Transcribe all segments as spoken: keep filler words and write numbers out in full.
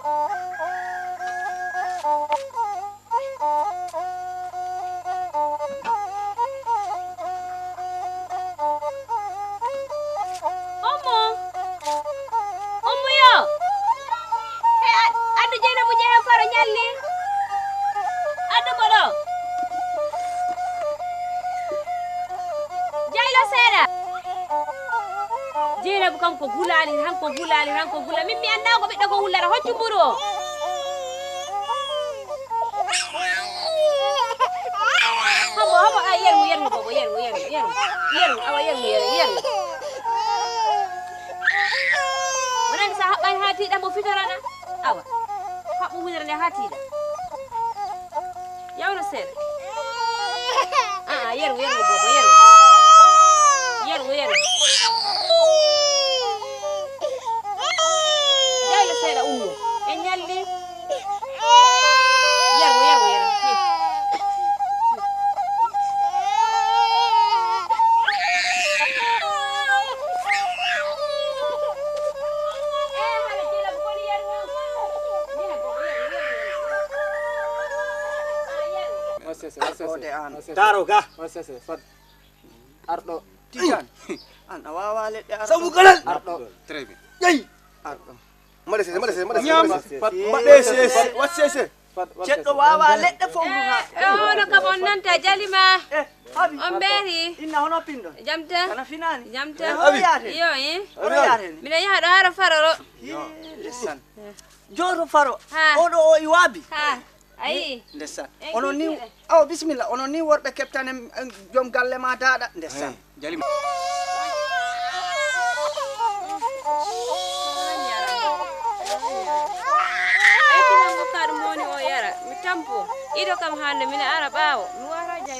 Ummu! Ummu yo! He, a-, addu Jeynabu jehe faro ñalli. Addu mo ɗo. Jaylo seeɗa. Jeynabu kam ko gulaali, han ko gulaali, han ko gula. Min mi anndaa ko ɓiɗɗo ko wullara. Hoccu mburu o. Homo, homo, a, yermu, yermu, bobo, yermu, yermu, yermu, yermu, awa, yermu, yermu, yermu. Wonani sa haɓɓani haa tiiɗa, mo fitorana. Awa, haɓɓu wudere nde haa tiiɗa. Yawro seeɗa. Aa, yermu, yermu, bobo, yermu. Yermu, yermu. Jaylo seeɗa, ummo. En ñalli. Yermu, yermu, yermu. Hi. Wasese, wasese. Ode an. Wasese. Daro ga. Wasese, fat. Arɗo. Tijan. An a wawa leɗɗe arɗo. Sabu galal. Arɗo. Très bien. Yeyi. Arɗo. Mbaɗa sese, mbaɗa sese, mbaɗa sese, ñaam. Mbaɗa sese. Fat, mbaɗa sese. Fat, wat sese. Ceɗɗo wawa leɗɗe fof ɗum ha. E, e, ono kam on nanta Jalima. E, Habi. On mbeeri. Inna hono pinɗon? Jam tan. Kana finani? Jam tan. E, Habi. Oɗo yaade? Iyo, e. Oɗo yaade ni? Miɗo yaha ɗo hara faroro. Hi, ndesan. Jooto faro. Ha. Oɗo o i waabi. Ha. Ayi. Ndesan. En onon ni kiikiiɗe. Awa, bisimilla. Onon ni worɓe keptanen, en, joom galle ma daaɗa. Ndesan. Eyi, Jalima. Ay, kinan ngokka ɗum woni o yara. Mi tampo. Ido kam hande mina ara ɓaawo. Mi wara jay.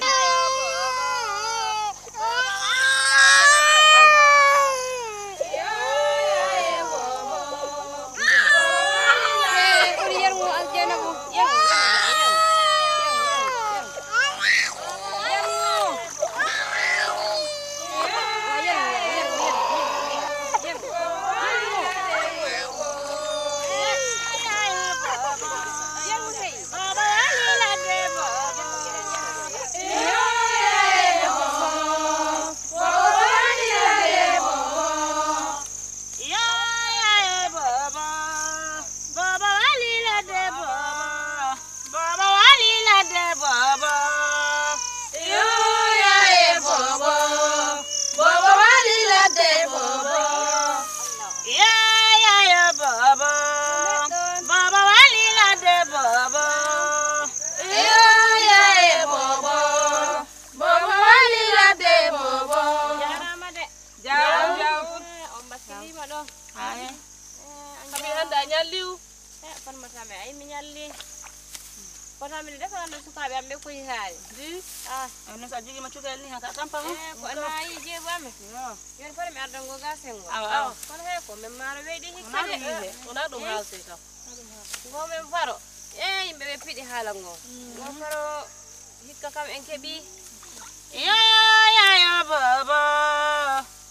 Bobo wali ladde bobo. Yo, ya, e, bobo. Bobo wali ladde bobo. Ya, ya, ya, bobo. Bobo wali ladde bobo. Yo, ya, e, bobo. Bobo wali ladde bobo. Jarama de. Jam, jam. Eh, on mbakkiliima ɗo. Aye. Eh, an. Kam mi jam. Hannde a ñalli u? Eh, Farmata mi, ay mi ñalli. Fota mi defana ɗo sukaaɓe am ɓe koyi haali. Di? Ah. Eh, non so a jogiima cukalel ni, haka tampa, eh, ko naayi jeebu amen. Yo. Yon fota mi ardango ga sengo. Awa, awa. Awa, kono he ko men maaro weydi hikka de. Wonaa ɗum wiyi he. Wonaa ɗum haaltee kam. Ngo men faro. Eh, yimɓe ɓe piɗi haala ngo. Mm. Ngo faro. Hikka kam en keɓi. Yo, ya, ya, bobo.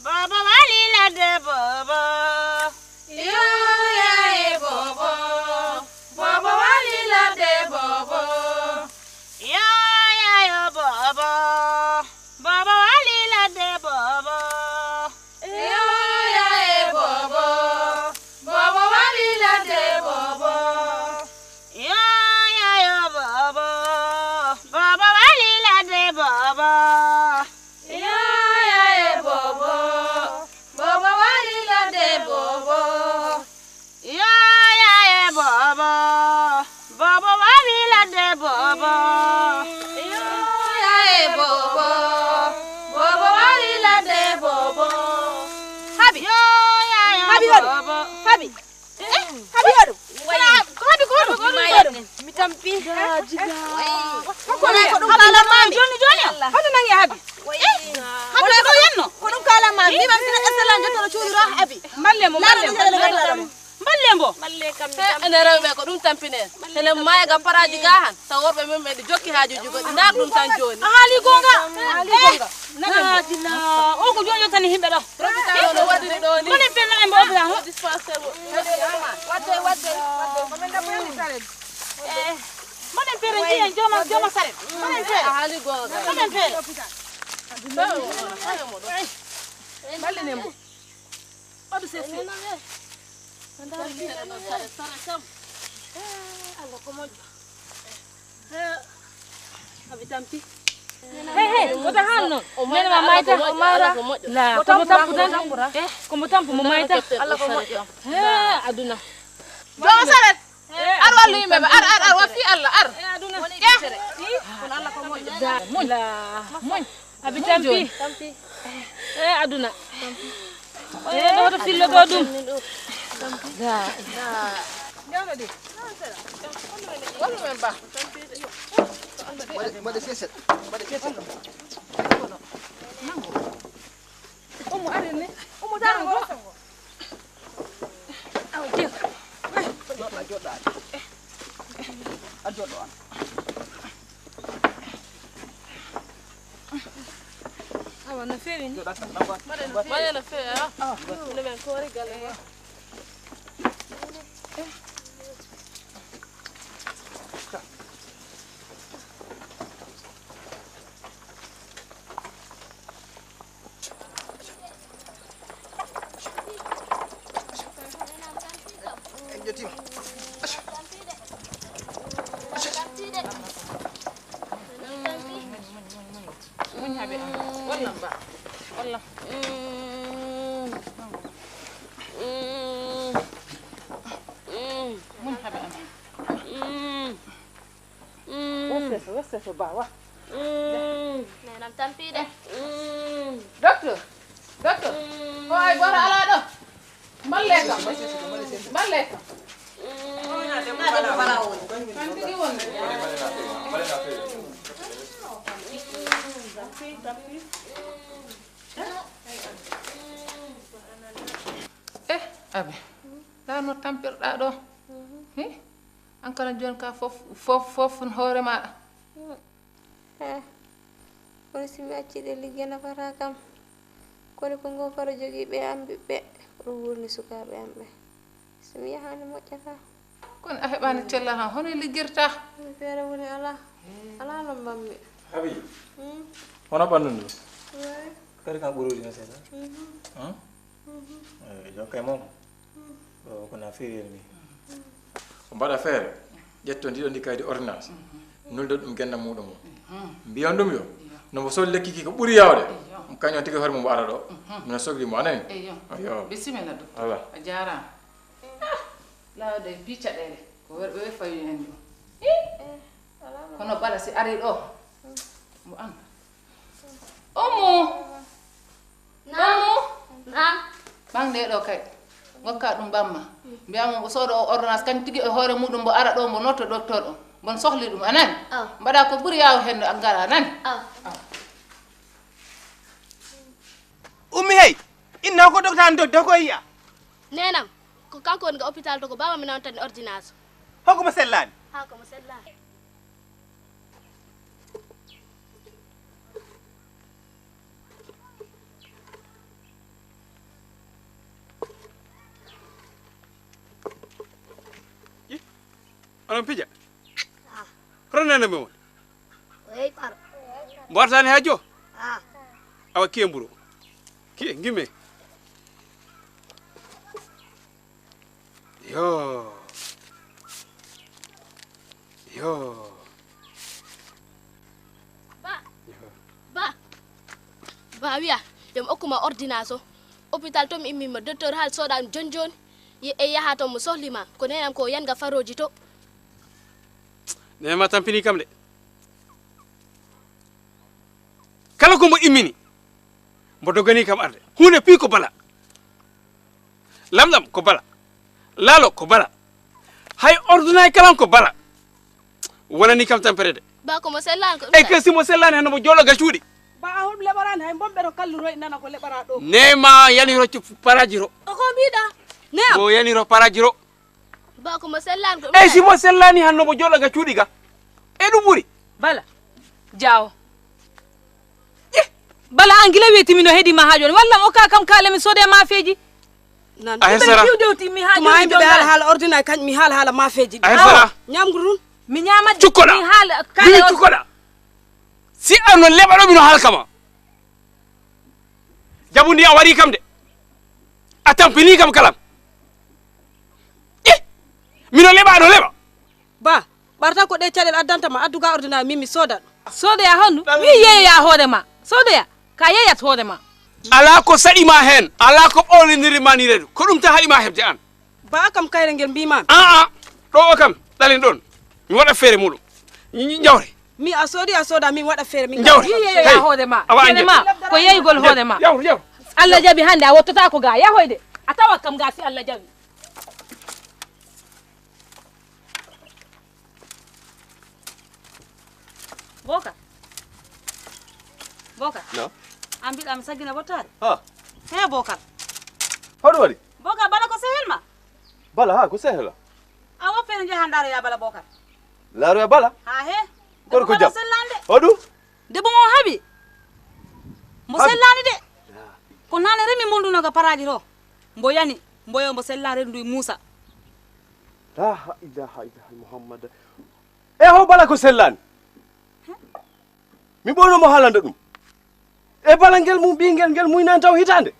Bobo wali ladde bobo. Yo, ya, e, bobo. Bobo wali ladde bobo. Yo, ya, ya, bobo. Bobo wali ladde bobo. Yo, ya, e, bobo. Bobo wali ladde bobo. Yo, ya, yo, bobo. Bobo wali ladde bobo. Yo, ya, e, bobo. Bobo wali ladde bobo. Yo, ya, e, bobo. Bobo wali ladde bobo. Yo, ya, e, bobo. Bobo wali ladde bobo. Habi. Yo, ya, ya, Habi, bobo. Habi. Eh, Habi, waɗu. Wayi. Ko Habi, ko Habi, ko Habi, ko Habi. Mi tampi. Ko Habi, ko ɗum kaalan maami. Jooni, jooni. Hoto nangi Habi. Wayi. Eh, Habi, ko ɗum yenno. Ko ɗum kaalan maami. Mbima sina Estelle an jottoɗo cuuɗi ro Habi. Mballe mo, mballe mo. Mballe mo. Mballe kam, eh, ene rewɓe ko ɗum tampine. Ene maaya ga paraaji ga han. Taw worɓe men ɓe jokki haajuuji goɗɗi. Ndaar ɗum tan jooni. A haali goonga. A haali goonga. Nana. O ko jooni yottani himɓe ɗo. Robital o no waɗiri ɗo ni. Koni ɓe naɓe mbo opita ho? Dispensaire o. Wadde, wadde, wadde. Saret. Eh, mbaɗen feere, njiyen jooma, jooma saret. Mbaɗen feere. A haali goonga. Mbaɗen feere. Ballinen mo. Waɗu sese. Saret, saret kam. Eh, Allah ko moƴƴo. Eh, abi tampi. Hey, hey, wota haan noon. O mayra, nene ma mayta. Ala ko moƴƴo, o mayra. Ala ko moƴƴo. La, ko mo tampu tan. Eh, ko mo tampu mo mayta. Allah ko moƴƴo. He, aduna. Jooma saret. Eh, ar wallu yimɓe ɓe. Ar, ar, ar, wa fii Allah, ar. Eh, aduna. Eh. Kono Allah ko moƴƴo. Da, muñ. La, muñ. Abi tampi. Tampi. Eh, aduna. O yeeɗo hoto filloto ɗum. Da. Wallu men ba. Mbaɗe, mbaɗe seeset. Mbaɗe seeset. Omo ari ni. Omo dara ngo. Awa, jeew. Joɗɗa, joɗɗa. A joɗɗo an. Awa, no feewi ni? Joɗɗa tan, ɗan ba. Mbaɗe no feewi, a? Awa. No men koori galle o. En ƴettima. Muñ, muñ, muñ, muñ. Muñ habe am. Wallam ba. Wallam. Muñ habe am. Westeso, westeso ba, wa. Nenam tampi de. Docteur, docteur. Ko ay goto ala ɗo. Mballe kam. Mballe kam. Tan tigi wonde. Eh, Abi. Ndaa no tampirɗaa ɗo. Hi? An kala jooni ka fof, fof, fof hoore maaɗa. Eh, kono si mi accii ɗe ligge nafataa kam. Kono ko ngoo faro jogii ɓe am ɓiɓɓe, ko ɗum wuurni sukaaɓe am ɓe. So mi yahaani moƴƴataa. Kono a heɓaani cellal han, hono liggirta? Mi feere woni alaa. Alaa no mbammi. Abi. Hmm? Hono ɓanndu ndu? Waay. Kadi kan ɓuri wujina seeɗa? Mhm. Hmm? Mhm. Eh, yo kay moom. Hmm. Ɗo ko na feewi mi. Ko mbaɗa feere, ƴetto ndiɗo ndi kaydi ordonnance, nuldo ɗum genda muɗum o. Mbiyon ɗum yo, no mo soodi lekki ki ko ɓuri yaawde, kañum tigi hoore mum mo ara ɗo, mino sogli mo, a nani? Eyo. Eyo. Bisimilla, docteur. Ala. A jaaraama. Ah, laaw de, bii caɗeele. Ko worɓe ɓe fawi heen ɗum. Ih! Kono Bala si ari ɗo, mo annda. Ummu! Naam. Ummu! Naam. Ɓang nde ɗo kay. Ngokka ɗum bamma. Mbiya mo o sooda o ordonnance, kan tigi e hoore muɗum, mbo ara ɗo, mbo notto docteur o. Mbon sohli ɗum, a nani? Aw. Mbaɗa ko ɓuri yaaw heen, a ngara, a nani? Aw. Aw. Ummi hey! Inna ko docteur an docteur ko yiya? Nenam, ko kanko woni ga hôpital to, ko baaba mi nawtan ordonnance. Hoko mo sellaani? Ha, ko mo sellaani. Ih, onon pija? Ah. Hoto nene men won? Ko hey ɓaro. Mbo artaani ha jo? Ah. Awa kiye mburu. Kiye ngime. Yo. Yo. Ba. Yo. Ba. Ba wiya, yo mi okkuma ordonnance o. Hôpital to mi immima, docteur haal sooda ɗum jon joni. Ye-, e yaha to mo sohli ma. Ko nenam ko yanga farooji to. Nenam ma tampini kam de. Kala ko mbo immini, mbo dogani kam arde. Huunde pii ko Bala. Lamɗam ko Bala. Laalo ko Bala. Hay ordonnance kalan ko Bala. Wonani kam tampere de. Ba ko mo sellaani ko ɗum. Ey, kay si mo sellaani hannde mo jooɗo ga cuuɗi. Ba a hol leɓaraani hay mbomɓe to kalluroy nana ko leɓaraa ɗo. Nema yani roccu paraji ro. O ko mbiɗa? Nema. Mo yani ro paraji ro. Ba ko mo sellaani ko ɗum. Ey si mo sellaani hannde mo jooɗo ga cuuɗi ga. E ɗum ɓuri. Bala. Jaawo. Bala, an gila weeti mi no heɗi ma haa jooni. Walla okka kam kaale mi soode ma feeji. Nan. A hersara. Tuma ay mbiɗa haala haala ordinaire, kañ mi haala haala mafeeji ɗi. A hersara. Ñamgu ɗum. Mi ñamat. Cukkoɗa. Mi haala kala. Cukkoɗa. Si arno leɓa ɗo mino halkama. Jabu ndi a wari kam de. A tampini kam kalam. Eh. Mino leɓa no leɓa. Ba, ɓarta ko ɗe caɗel addanta ma addu ga ordinaire min mi soda ɗum. Sodoya honnu? Mi yeeya hoore ma. Sodoya. Ka yeeyat hoore ma. Alaa ko saɗi ma heen, alaa ko ɓoolindiri ma ni reedu. Ko ɗum tan haɗi ma heɓde aan. Ba a kam kayre ngel mbiimaami. Aa, ɗo o kam, ɗalen ɗoon. Mi waɗa feere muuɗum. Njawre. Mi a soodi a sooda min waɗa feere min. Njawre. Mi yeeya hoore ma. Feere ma ko yeeygol hoore ma. Njawre, njawre. Allah jaɓi hannde a wottotaako ga yahoyde. A tawat kam ga si Allah jaɓi. Boka. Boka. No. An mbiɗa mi saggina bottaari. Ha. He Boka. Hoɗum waɗi? Boka bala ko sehel ma. Bala ha ko sehel. A woppere njaha ndaaro ya bala Boka. Laaro ya bala. Ha he. Kono ko jam. Hoɗum? Debbo mo haɓi. Mo sellaani de. Ko nane remi monduno ga paraaji to. Mbo yani. Mboyo mbo sella rendu Muusa. La ilaha illallah Muhammad. E ho bala ko sellaani. Mi ɓooyno mo haalande ɗum. E bala ngel mum ɓiyngel ngel muynani taw hitaande.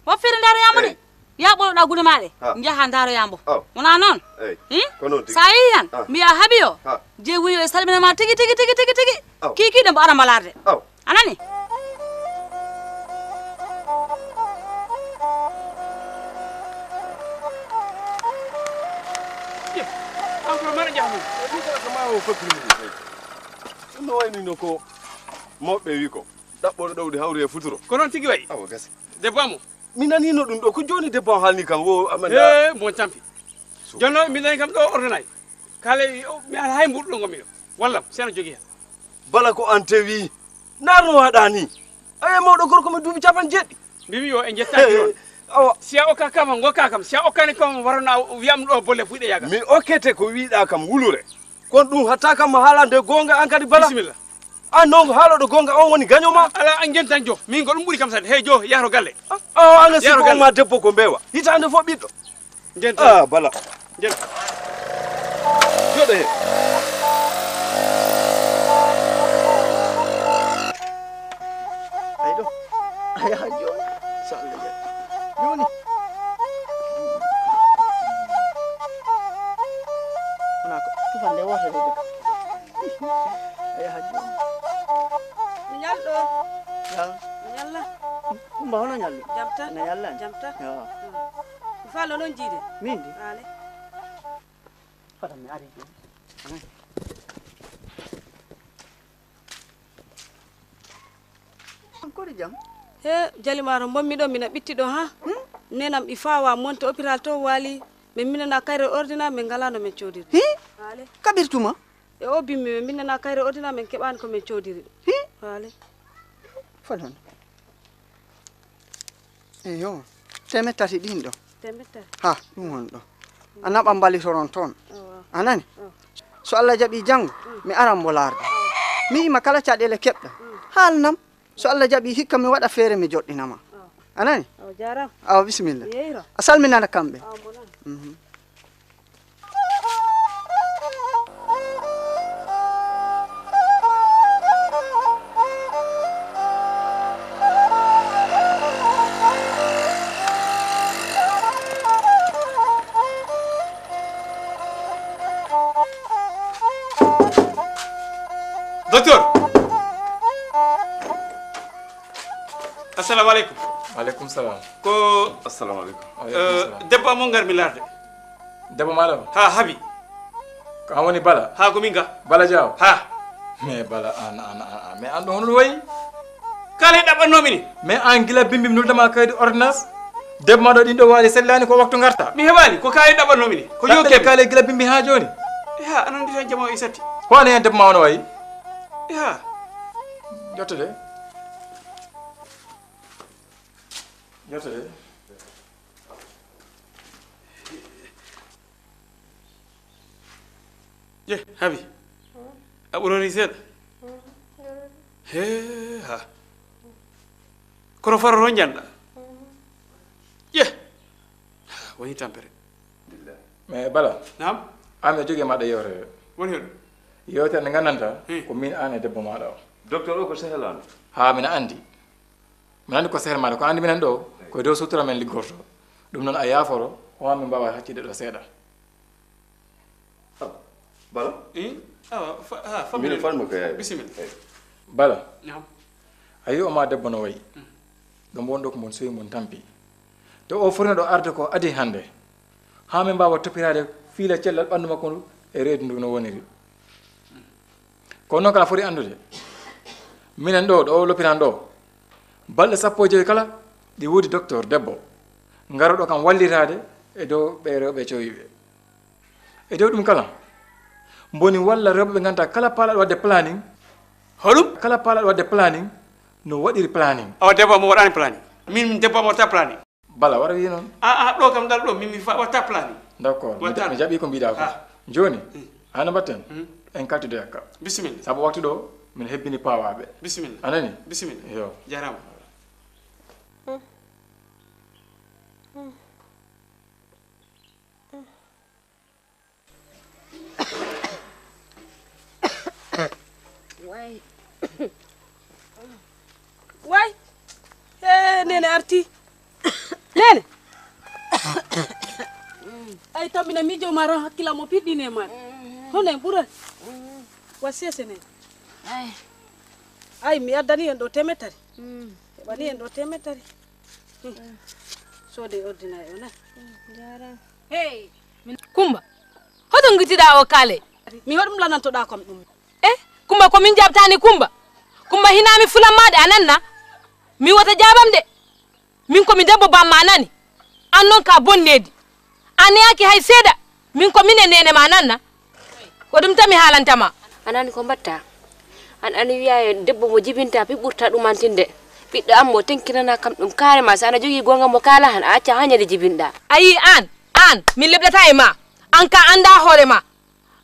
Wo firi ndaroyamo de. Ya ɓoloɗa gude maɗe. Jaha ndaroyamo. Wona noon? Ko noon tigi. Sa yeeyan mbiya haaɓi o. Jeeguyo e salminama tigi tigi tigi tigi tigi. Kikiɗe mbo ara mbalarde. A nani? Encore mana jahmu. Ɗum ko ma o fakkiri ɗum. Ɗum no wayni no ko mawɓe wi ko ɗaɓɓoɗo ɗowdi hawri e futuro. Ko noon tigi wayi. Awa gasi. Debbo amo. Mi nanino ɗum ɗo ko joni debbo am haalni kam wo amanda. He mo tampi. Jonno mi nani kam ɗo ordonay. Kala mi ala hay mbuɗo ɗo ngomi ɗo. Wallam seno jogi hen. Bala ko an tewi. Nar no waɗa ni. Aye mawɗo gorko mo duuɓi capan jeɗɗi. Mbimi yo en jettaki noon. Awa. Si a okka kam ngokka kam si a okkani kam warona wiyam ɗo bolle fuyɗe yaga. Mi okkete ko wiɗa kam wulure. Kono ɗum hatta kam mo haalande goonga an kadi bala. Bisimilla. An noon ko haaloɗo goonga on woni gaño ma. Ala an jentan jo min ko ɗum ɓuri kam sade hey jo yahro galle. O an a sikko on ma debbo ko mbewa hitaande fof ɓiɗɗo. Jentan. Ah bala. Jentan. Joɗo he. Ay ɗo a yaha joni so Allah jaɓi joni. Wona ko tufande wotere de. A yaha joni. Mi ñalɗo. Ya. Mi ñalla. Kumba hono ñallu. Jam tan. Na ñalla. Jam tan. Yo. Mi falo noon jiide. Min di. Ale. Fata mi ari joni. An kori jam? He jalimaro mbonmi ɗo mina ɓitti ɗo ha. Nenam ɗi fawa monte hôpital to wali. Ɓe mbinana kayre ordinaire min ngalano min codiri. Hi? Kaɓirtuma? E o bimmi ɓe mbinana kayre ordinaire min keɓani ko min codiri ɗum. Hi? Faale. Fadon. Eyo. Temet tati ɗin ɗo. Temet tati. Ha, ɗum won ɗo. A naɓa mbalitoron toon. A nani? So Allah jaɓi janngo mi aran mbo laarde. Mi yima kala caɗeele keɓɗa haalnam. So Allah jaɓi hikka mi waɗa feere mi joɗɗina ma. A nani? Awa bisimilla. A salminana kamɓe. Docteur. Assalamu aleykum. Aleykum salam. Ko. Assalamu aleykum. Debbo am o ngarmi laarde. Debbo maɗa o? Ha haaɓi. Ko an woni Bala? Ha ko min ga. Bala Diaw? Ha. Mais Bala an an an an mais an ɗo hono ɗum wayi? Kala hen ɗaɓɓannomi ni. Mais an gila bimbi mi noddama kaydi ordonnance. Debbo maɗa o ɗin ɗo waali sellani ko waktu garta. Mi heɓani ko kala hen ɗaɓɓannomi ni. Ko yo keɓe. Kala gila bimbi ha joni. Ha anon ɗitan jama o isatti. Ko wano hen debbo ma wano wayi? Ha. Ƴettude. Ƴettude. Je habi a ɓurori seeɗa. He ha kono faro to njanɗa. Woni tampere. Mais Bala. Naam. An mi jogii maɗa yewtere. Woni hoɗum? Yewtere nde nganndantaa ko min an e debbo maɗa o. Docteur o ko sehel an. Haa mbiɗa anndi. Mbiɗa anndi ko sehel maɗa, ko anndi minen ɗo, ko e dow sutura men liggorto. Ɗum noon a yaaforo, o an min mbaawa haccide ɗo seeɗa. Ah, Bala? Eh? Awa, fa-, ha, fammi. Mino fanmi ko yawi. Bisimilla. Bala. Naam. A yi o ma debbo no wayi. Mm. Ɗum won ɗo ko mon sowi mon tampi. To o foti ɗo arde ko adi hannde. Haa min mbaawa toppitaade fiila cellal ɓanndu makko ndu e reedu ndu no woniri. Kono noon kala foti anndude. Minen ɗo, ɗo lopitaan ɗo. Balɗe sappo e joy kala, ɗi woodi docteur debbo. Ngaro ɗo kam wallitaade e dow ɓee rewɓe cowiiɓe. E dow ɗum kala, mboni walla rewɓe ɓe ngannduɗaa kala paalaɗo waɗde planning. Hoɗum? Kala paalaɗo waɗde planning, no waɗiri planning. Awa debbo am o waɗaani planning. Min debbo am o waɗata planning. Bala, wara wiyi noon. A, a, ɗo kam ngal ɗo, min mi fa-, waɗata planning. D'accord, mi Waɗata. ja-, mi jaɓi ko mbiɗa ko. Ah. Jooni, hmm, hano mbatten? Hmm. En kaltidoya ka. Bisimilla. Sabu waktu ɗo, min hebbini pawaɓe. Bisimilla. A nani? Bisimilla. Yo. Jarama. Way. Way. He, Nene arti. Nene. Ay, tambina miijo ma ron hakkila mo piɗɗine ma. Hono en ɓura. Wa sese ne. Ay. Ay, mi addani en ɗo temetari. Mm. Heɓani en ɗo temetari. Soode ordinaire o na. Jarama. Hey, min Kumba, hoto ngitiɗa o kaalay? Mi hoɗum lanantoɗa kam ɗum? Eh, Kumba, ko min jaɓtani Kumba? Kumba, hina mi fulan maɗa a nanna? Mi wota jaɓam de. Min ko mi debbo bamma nani? An noon ka bonneedi. A neyaaki hay seeɗa. Min ko min e neene ma nanna? Ko ɗum tan mi haalanta ma. A nani ko mbatta? An ani wiya e debbo mo jibinta pi ɓurta ɗumantinde. Ɓiɗɗo am mo tenkinana kam ɗum kaare ma, so ana jogii goonga mo kaala han, a acca haa ñande jibinɗa. A yii aan, aan, min leɓɗata e ma. Aan ka annda hoore ma.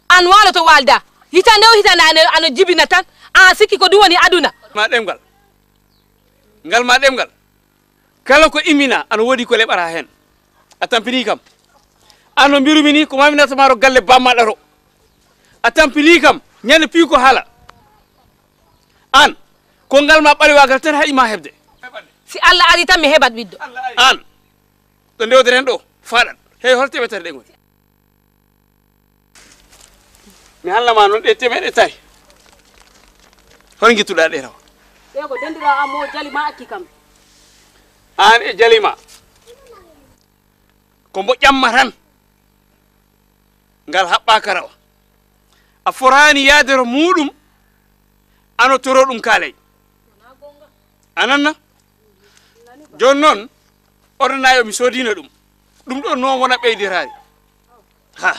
Aan waalo to waalda. Hitande o hitande ano, ano jibina tan. Aan sikki ko ɗum woni aduna. Ma ɗemngal. Ngal ma ɗemngal. Kala ko immina, ana woodi ko leɓata heen. A tampinii kam. Aan no mbirumi nii, ko maa mi natta maa to galle bammaɗa to. A tampinii kam, ñande piiw ko haala. Aan, ko ngal ma ɓalewaagal tan haɗi ma heɓde. Si Allah ari tan mi heɓat ɓiɗɗo. Aan, ɗo ndewdeten ɗo, faaɗat. Hey, hol teɓetere ɗe ngoni? Mi haalna ma noon ɗe temeɗe tawi. Hol ngittuɗaa ɗe taw? Ɗe ko dendiraa am o jali ma acci kam. Aan e jali ma. Ko mbo ƴamma tan. Ngal haɓɓaaka rawa. A foraani yaade to muuɗum, ano toro ɗum kaalay. A nanna? Jooni noon, ordonnance o mi soodino ɗum. Ɗum ɗo noon wona ɓeydiraari. Ha.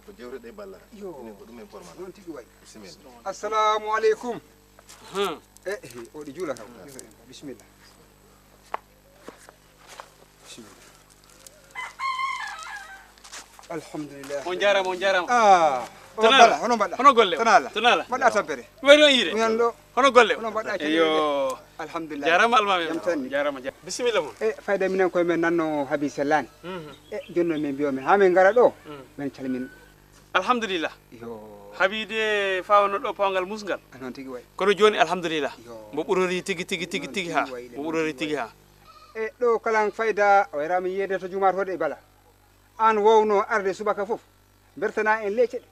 Ko jewte ɗe balla. Yo. Enen ko ɗum en pormata. Noon tigi wayi. Bisimilla. Assalamu aleykum. Hmm. Eh, eh, o ɗi juula kam. Bisimilla. Bisimilla. Alhamdulillah. On jaaraama, on jaaraama. Ah, on Tonala. Bala, hono mbaɗɗa? Hono golle? Tonala. Tonala. Mbaɗɗa tampere? Wayno yiide. Mi an ɗo. Hono golle? Hono mbaɗɗa cellule? Yo. Alhamdulillah. Jaaraama almaami. Jam tan ni. Jaaraama, ja-, bisimilla mon. E fayda minen koye men nanno Habi Sellani. Mhm. E jonno men mbiyo men ha men ngara ɗo. Mm. Men calmin. Alhamdulillah. Yo. Habi de fawano ɗo pawngal musngal. A noon tigi wayi. Kono jooni alhamdulillah. Yo. Mbo ɓurori tigi, tigi, tigi, noon tigi tigi ha. Wayi de, mbo noon ɓurori tigi tigi wayi. Ha. E ɗo kala fayda o wayra mi yiyede to jumaat hoɗe e bala. An wowno arde subaka fof. Bertana en leecce ɗe.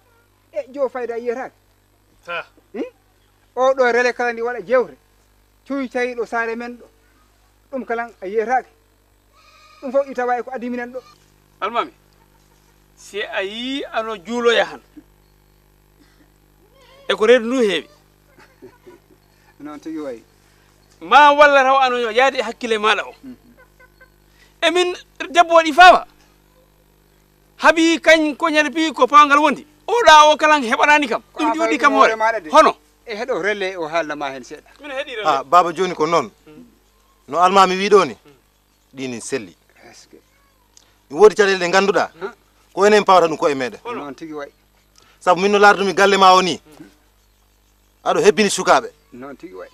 E jo fayda yiyataake. Ha. Hmm? O ɗo rele kala ndi waɗa jewte. Cuuy tawi ɗo saare men ɗo. Ɗum kala a yiyataake. Ɗum fof itawa e ko addi minen ɗo. Almaami, si a yii ano juuloya han. E ko reedu ndu heewi. Noon tigi wayi. Ma walla taw ano yo yaade e hakkille maɗa o. Mhm. E min debbo waɗi fawa. Habi kañ ko ñande pi ko pawngal wondi. O ɗa o kala heɓanani kam. Ko ɗum an ɗi waɗi kam hoore. Hoore maɗa de. Hono? E heɗo rele o haalna ma hen seeɗa. Min heɗi rele. Ha, baba joni ko noon. Mm. No almaami wi ɗo ni. Mm. Ɗi ni selli. Est-ce que? Mi woodi caɗeele ɗe ngannduɗaa, ko enen pawata ɗum koye meɗen. Noon tigi wayi. Sabu min no laardu-mi galle ma o ni, aɗo hebbini sukaaɓe. Noon tigi wayi.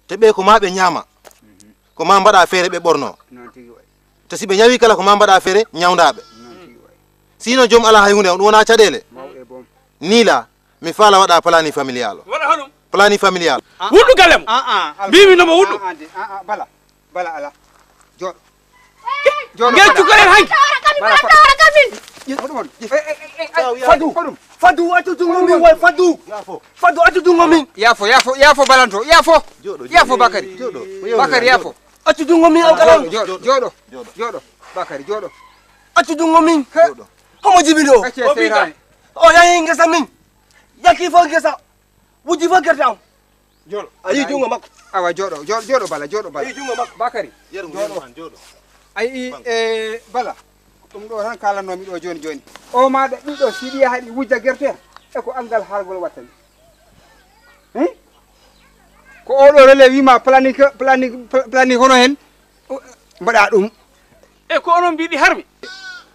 Te ɓe ko ma ɓe ñaama, ko ma mbaɗa feere ɓe ɓorno. Noon tigi wayi. Te si ɓe ñawi kala, ko ma mbaɗa feere ñawnda ɓe. Noon tigi wayi. Sino joom alaa hay huunde, on wona caɗeele. Mawɗe boom. Nii la, mi faala waɗa planning familial o. Waɗa hoɗum? Planning familial. Wuɗɗu galle mo. Ah, ah, Alfa. Mbimi no mo wuɗɗu. Ah, ah, de, ah, ah, bala. Bala ala. Jooɗo. Jooɗo, ngel bala. Cukalel hanki. Bala, bala. Ko ɗum on? Eh, eh, eh, eh, Fadu. Ko ɗum? Fadu, accu junngo min, way, Fadu. Yaafo. Fadu, accu junngo min. Yaafo, yaafo, yaafo, Balanto, yaafo. Jooɗo, jooɗo. Yaafo, Bakari. Jooɗo. Bakari, yaafo. Accu junngo min, an kala. Jooɗo, jooɗo, jooɗo, jooɗo. Jooɗo. Bakari, jooɗo. Accu junngo min. He. Jooɗo. Homo jibini o? Acce seytaane. O yahi ngesa min. Yakki fof ngesa. Wujji fof gerte am. Jooɗo. A yii junngo makko. Awa, jooɗo, jooɗo, jooɗo, Bala, jooɗo, Bala. A yii junngo makko. Bakari, yeru, jooɗo. Yeru, jooɗo. A yii, e, Bala, ko ɗum ɗo tan kaalannomi ɗo jooni jooni. O ma ɗo ɓiɗɗo, si ɗi yaha ɗi wujja gerte, e ko anngal haalgol wattani. Hmm? Ko oɗo relais wima planning, planning, planning hono hen, mbaɗa ɗum. E ko onon mbiɗi harmi?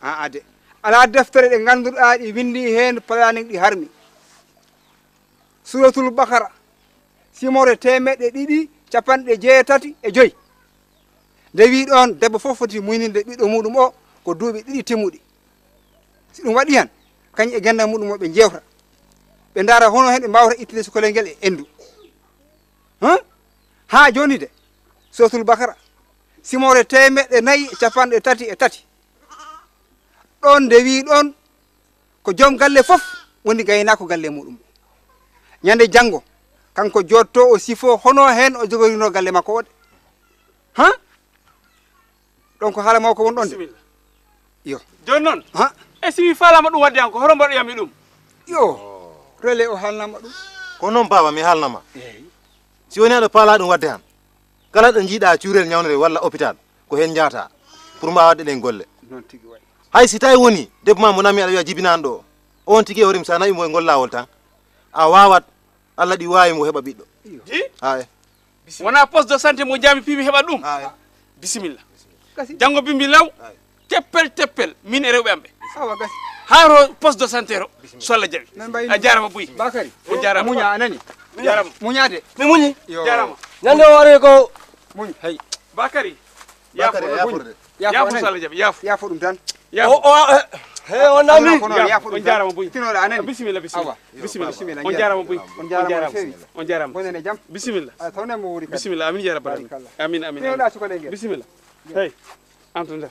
Aa de. Alaa deftere ɗe ngannduɗaa ɗi winndi heen planning ɗi harmi. Suuratul Bakara, simore teemeɗɗe ɗiɗi, capanɗe jeetati e joy. Nde wi ɗoon, debbo fof foti muyninde ɓiɗɗo muɗum o ko duuɓi ɗiɗi timmuɗi. Si ɗum waɗi han, kañ e gennal muɗum o ɓe njeewta. Ɓe ndaara hono hen ɓe mbaawata ittude sukalel ngel e enndu. Huh? Haa jooni de, Suuratul Bakara, simore teemeɗɗe nayi e capanɗe tati e tati. Ɗoon nde wi ɗoon, ko joom galle fof woni gaynaako galle muɗum. Ñande janngo, kanko jootto o sifo hono heen o jogorino galle makko o de. Ha? Ɗon ko haala mawko won ɗon de. Bisimilla. Yo. Jooni noon, ha? E si mi faalaama ɗum waɗde han, ko hoto mbaɗoyammi ɗum? Yo. Rele o haalnama ɗum. Ko noon, baaba, mi haalnama. Eey. Si woni aɗa faala ɗum waɗde han, kala ɗo njiiɗaa cuurel ñawnere walla hôpital, ko heen njahataa pour mbaawaa waɗde ɗeen golle. Noon tigi wayi. Hay si tawi woni debbo ma mo nami aɗa wiya jibinaani ɗo, oon tigi e hoore mum, so a nawi mo e ngol laawol tan, a waawat, Allah ɗi waawi mo heɓa ɓiɗɗo. Iyo. Ji? Haa e. Wonaa poste de santé mo jaami fii mi heɓa ɗum? Haa e. Bisimilla. Kasi. Janngo bimbi law, haa e, teppel, teppel, min e rewɓe am ɓe. Awa, gasi. Haa to poste de santé to, so Allah jaɓi. Min mbayni. A jaaraama buy. Bakari. On jaaraama. Muña, a nani? Jaaraama. Muñaade. Mi muñi. Yo. Jaaraama. Ñande o ari ko. Muñ, hey. Bakari. Bakari, yaafo, yaafo, yaafo, yaafo, a nani? So Allah jaɓi, yaafo. Yaafo ɗum tan. Yaafo. O, o, he, he, on nami. Kono, kono, yaafo ɗum tan. On jaaraama buy. Tinoɗo, a nani? Bisimilla, bisimilla. Awa. Bisimilla. Bisimilla. On jaaraama buy. On jaaraama no feewi. On jaaraama. Bonne jam. Bisimilla. A tawne mo wuri kadi. Bisimilla. Amin ya rabbal alamin. Barakallah. Amin, amin, amin. Tinoɗa cukalel ngel. Bisimilla. Hey. An to nder.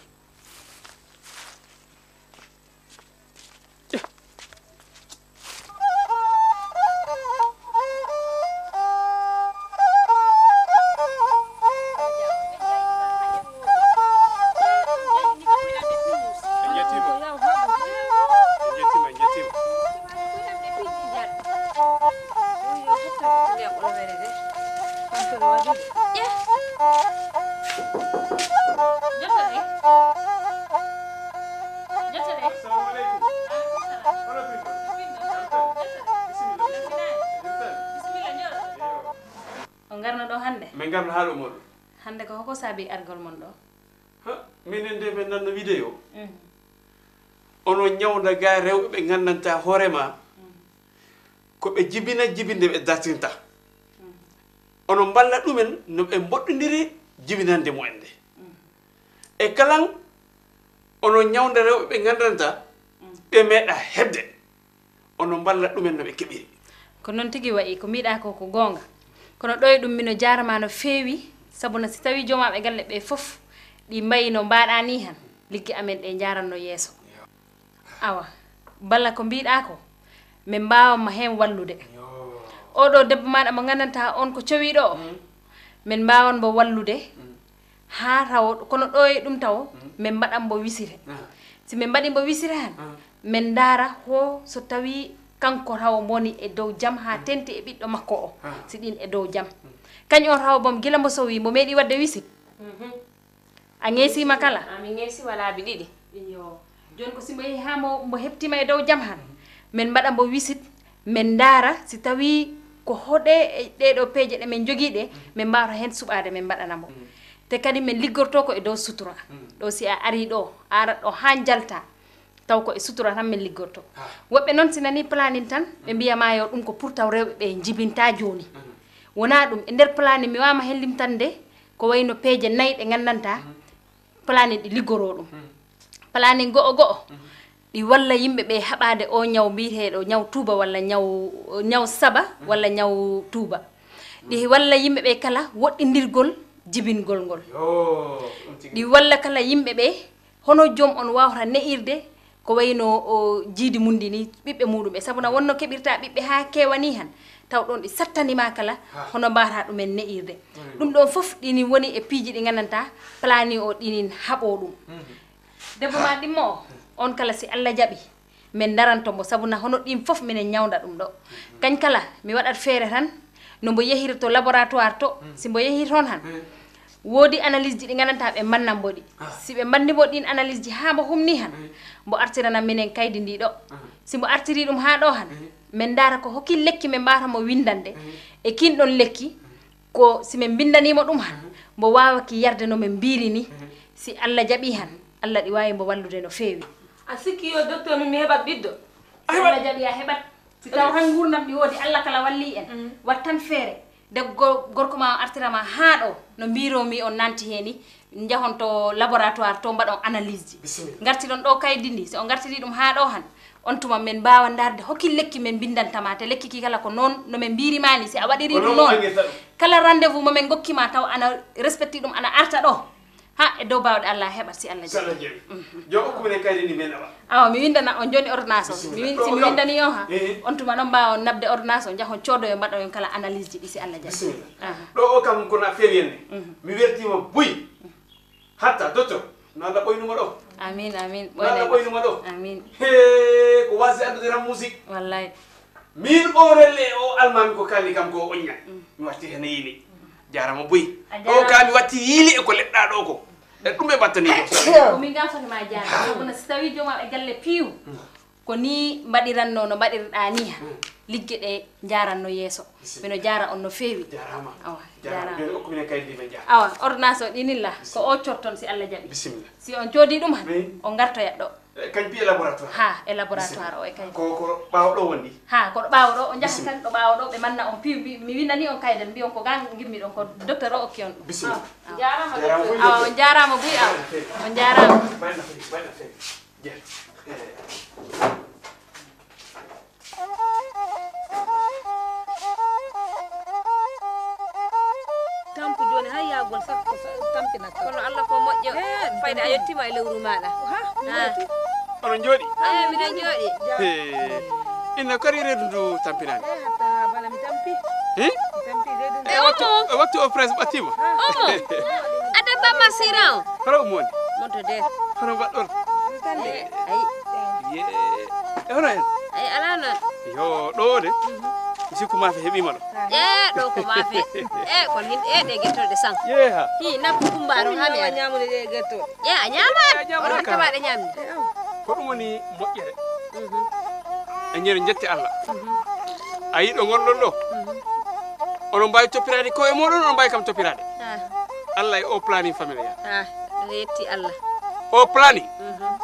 On ngarno ɗo hannde? Min ngarno haa ɗo, mawɗo. Hannde ko hoko saabi argol mon ɗo? Ha, minen de min nanno vidéo. Mhm. Onon ñawnda ga rewɓe ɓe nganndantaa hoore ma, mhm, ko ɓe jibina jibinde ɓe dartinta. Mhm. Onon mballa ɗumen no ɓe mboɗɗondiri jibinande mumen nde. Mhm. E kalan onon ñawnda rewɓe ɓe nganndantaa, mhm, ɓe meeɗa heɓde. Onon mballa ɗumen no ɓe keɓiri. Ko noon tigi wayi, ko mbiɗa ko, ko goonga. Kono ɗo e ɗum mino jaarama no feewi, sabu na si tawi joomaaɓe galle ɓe fof ɗi mbayi no mbaɗa ni han, ligge amen ɗe njaaranno yeeso. Awa, balla ko mbiɗa ko, min mbawanma heen wallude. Oɗo debbo maɗa mo nganndantaa on ko cowiɗo o, mm, min mbawan mbo wallude. Mm. Haa tawo, kono ɗo e ɗum tawo, mm, min mbaɗan mbo wisire. Ah. Si min mbaɗi mbo wisire han, ah, min ndaara ho so tawi kanko tawo mbo woni e dow jam haa, mm, tenti e ɓiɗɗo makko o, ah, si ɗin e dow jam. Mm. Kañ on tawo bom gila mbo sowi, mbo meeɗi waɗde wisit? Mhm. A ŋeesima kala? A mi ŋeesi wa laabi ɗiɗi. Iyo. Jooni ko si mbo yehi haa mbo, mbo heɓtima e dow jam han, min mbaɗa mbo wisit, min ndaara si tawi ko hoɗe e ɗeɗo peeje ɗe min njogii ɗe, min mbawata heen suɓaade, min mbaɗana mbo. Mm. Te kadi min liggorto ko e dow sutura. Ɗo si a arii ɗo, a arat ɗo haa njalta, taw ko e sutura tan min liggorto. Woɓɓe noon si nanii planning tan, ɓe mbiya ma yo ɗum ko pour taw rewɓe ɓe njibinta jooni. Wonaa ɗum, e nder planning mi waawma heen limtande ko wayno peeje nayi ɗe nganndantaa planning ɗi liggoroo ɗum. Planning go'o go'o, ɗi walla yimɓe ɓe haɓaade o ñaw mbiyeteeɗo ñaw tuuba walla ñaw, ñaw saba walla ñaw tuuba. Ɗi walla yimɓe ɓe kala woɗɗindirgol jibingol ngol. Yo, ɗum tigi. Ɗi walla kala yimɓe ɓe hono joom on waawata ne'irde ko wayno o jiidi mum ndi ni ɓiɓɓe muuɗum ɓe. Sabu na wonno keɓirta ɓiɓɓe haa keewani han, taw ɗon ɗi sattani ma kala hono mbaawata ɗumen ne'irde. Ɗum ɗon fof ɗinin woni e piiji ɗi nganndantaa planning o ɗinin haɓoo ɗum. Debbo ma ɗimmo o, on kala si Allah jaɓi, min daranto mbo, sabu na hono ɗin fof minen ñawnda ɗum ɗo. Kañ kala, mi waɗat feere tan, no mbo yehiri to laboratoire to, si mbo yehiri toon han, woodi analyse ji ɗi nganndantaa ɓe mbannan mbo ɗi. Si ɓe mbanni mbo ɗin analyse ji haa mbo humni han, mbo artirana minen kaydi ndi ɗo. Si mbo artiri ɗum haa ɗo han, min ndaara ko hokki lekki min mbaawata mo winndande, e kin ɗon lekki, ko si min mbinndaniima ɗum han, mbo waawaki yarde no min mbiiri ni, si Allah jaɓi han, Allah ɗi waawi mbo wallude no feewi. A sikki yo docteur mi, mi heɓat ɓiɗɗo? Si Allah jaɓi a heɓat. Si taw tan nguurndam ɗi woodi, Allah kala walli en. Wat tan feere. De go-, gorko ma o artira ma haa ɗo, no mbiiroo mi on nanti heeni, njahon to laboratoire to mbaɗon analyse ji. Bisimilla. Ngartiron ɗo kaydi ndi, si on ngartiri ɗum haa ɗo han, on tuma min mbaawa ndaarde hokki lekki min mbinndanta ma, te lekki ki kala ko noon no min mbiiri ma ni, si a waɗiri ɗum noon. Kala rendez-vous mo min ngokki ma taw ana respecti ɗum, ana arta ɗo. Ha, e dow baawɗe Allah heɓat si Allah jaɓi. Joom okku minen kaydi ndi min awa. Awa, mi winndana on jooni ordonnance o. Mi win-, si mi winndani on ha, on tuma noon mbaawa on naɓde ordonnance o, njahon coodoyon mbaɗoyon kala analyse ji ɗi si Allah jaɓi. Bisimilla. Aha. Ɗo o kam ko na feewi en ni. Mi weltiima buy. Hatta, docteur, no Allah ɓoynuma ɗo. Amin, amin. No Allah ɓoynuma ɗo. Amin. He, ko wasde addude tan musique. Wallay. Min o relle o almami ko kaali kam ko oñña. Mi watti hene yiili. Jaarama buy. A jaarama. O ka mi watti yiili e ko leɗɗa ɗo ko. E ɗum ɓe mbattani ko. Ko min gafani ma jaarama. Sabu na si tawi jooma ɓe galle piiw. Ko ni mbaɗiranno no mbaɗirɗa ni ha. Ligge ɗe njaaranno yeeso. Bisimilla. Mino jaara on no feewi. Jaarama. Awa, jaarama. Jaarama. Jooni okku minen kaydi ndi min njaha. Awa, ordonnance o ɗinilla. Bisimilla. Ko o corton si Allah jaɓi. Bisimilla. Si on coodi ɗum han, on ngartoyat ɗo. Eh, kañ piye laboratoire? Ha, e laboratoire o e kaydi. Ko, ko ɓaawo ɗo wondi? Ha, ko ɗo ɓaawo ɗo, o njaha tan ɗo ɓaawo ɗo, ɓe manna on piiw, mi, mi windani on kaydi, mbiyon ko ga ngimmi ɗon, ko docteur o okki on ɗum. Bisimilla. Awa. Jaarama, docteur. Awa, on jaarama buy awa. On jaarama. Mbaɗna feewi, mbaɗna feewi. Jeex. Eh. Tampu jooni hay yaagol sax ko sa-, tampinat. Kono Allah ko moƴƴo. Eh, mi fayde a tampi. Yettima e lewru maɗa. Ha, mi yettu. Oɗon jooɗi? Eh, miɗen jooɗi. He. Inna kadi reedu ndu tampinani. Eh, hatta bala mi tampi. He? Mi tampi reedu ndu. E wattu, e wattu o presse ɓattima. Omo. Adda bamma sira o. Hono mo woni? Monto der. Hono mbaɗɗon? Ɗum tan de. Eh, ayi. Ye. E hono en? Ayi, alaa noon. Yo, ɗo o de. Mi sikku maafe heɓiima ɗo. Eh, ɗo ko maafe. Eh, kono yimɓe, eh, ɗe gettoɗe sang. Yeeha. Hi, nabbu kumba ɗon ha mi ara. Ñaamude ɗe gettoɗe. Eh, a ñaamaani. A ñaamaani. Oɗon kama ɗe ñaamde. Ko ɗum woni moƴƴere. Mhm. E ñere jette Allah. Mhm. A yiɗo ngonɗon ɗo. Mhm. Onon mbaawi toppiraade koye mooɗon, onon mbaawi kam toppiraade. Ah. Allah e o planning familial. Ah, mi yetti Allah. O planning. Mhm.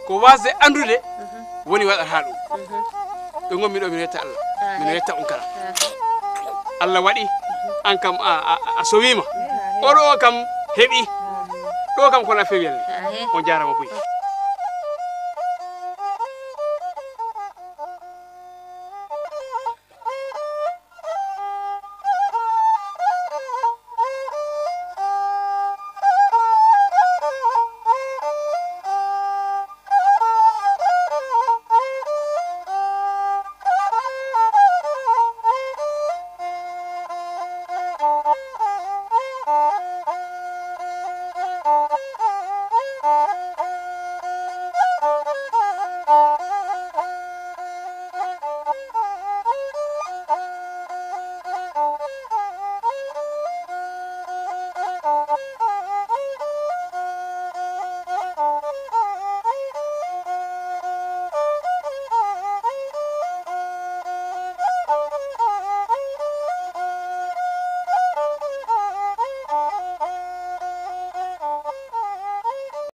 Ko wasde anndude. Mhm. Woni waɗata ɗum. Mhm. Ɓe ngonmi ɗo, mino yetta Allah. Ah, mino yetta on kala. Ah. Allah waɗi, an kam a, a, a sowiima. Ah, oɗo o kam heɓi. Ah. Ɗo kam kono a fewi Allah. Ah, he. On jaarama buy.